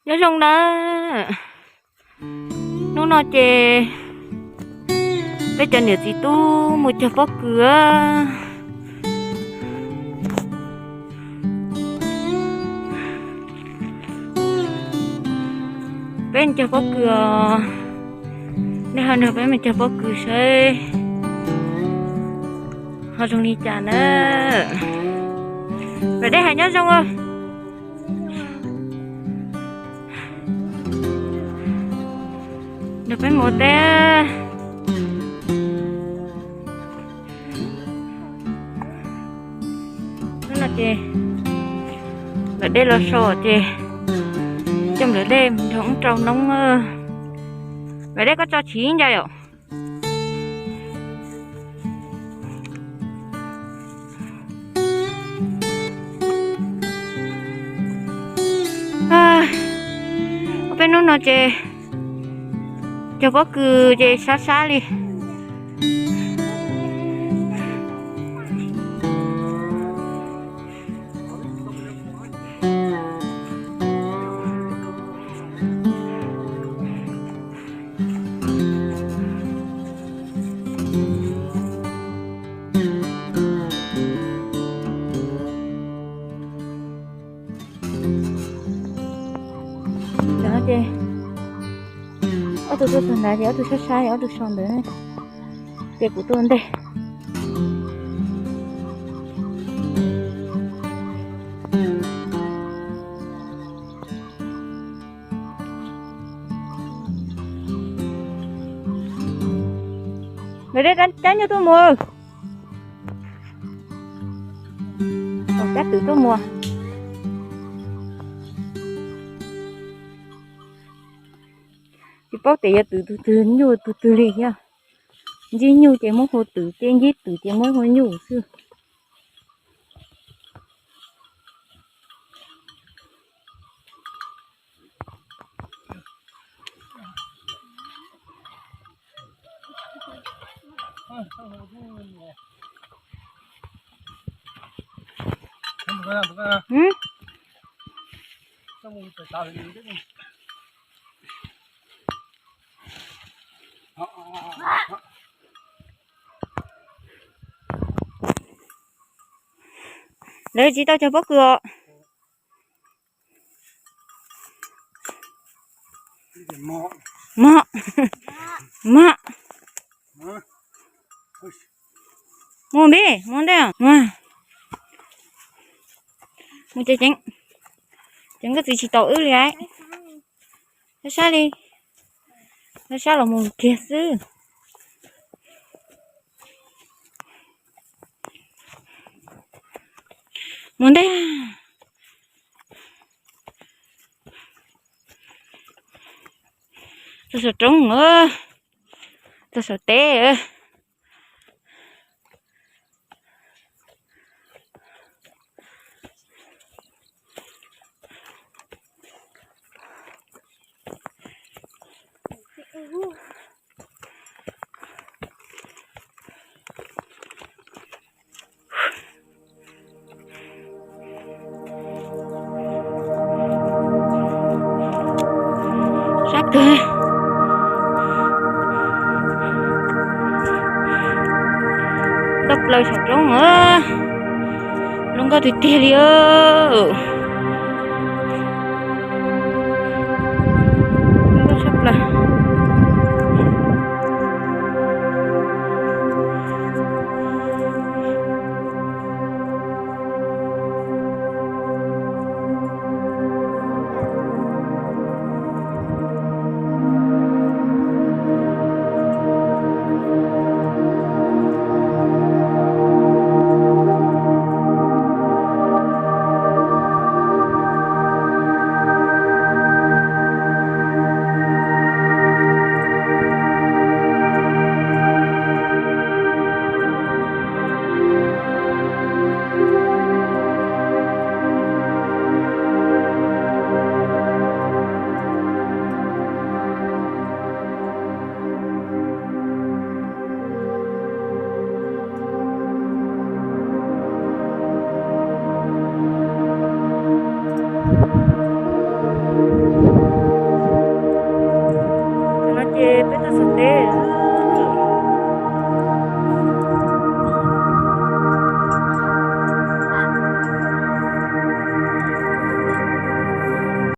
Nyob zoo na, hnub no ces peb cov niam txiv tub mus cog pob kws. Peb mus cog pob kws os. Nej ho nrog peb mus cog pob kws saib ho zoo li cas na. Vam Dej hais nyob zoo os. Nrog peb mus teb. Hnub no ces Vam Dej los so ces coj Vam Dej nrog wb rau noob. Vam Dej, koj tso tshiv ncaj yom. Peb hnub no ces cog pob kws ces sab sab li. Ces ob tug tuaj txog ntawd ces ob tug sab sab, ob tug so ntawd, ces kuv tuaj ntej. Vam Dej, cab nyuj tuaj mus. Cab twm tuaj mus. Tsis paub tias yog twm tus twg nyuj tus twg li thiab. Ntsib nyuj ces muab hu twm, ces ntsib twm ces muab hu nyuj xwb. Lawv tsis tau cog pob kws os. Mog, mog, mus npib mus ntej, mus ceev ceev, ces nkauj txiv tsis tau wb li. Sab sab li, sab sab los mus kiag xwb. Mus ntej. Txog saum roob, txog saum teb. Sab kawg. Toj plaws saum roob, zoo nkauj tiag tiag li. Zoo nkauj tshaj plaws. Ces peb tuaj txog teb,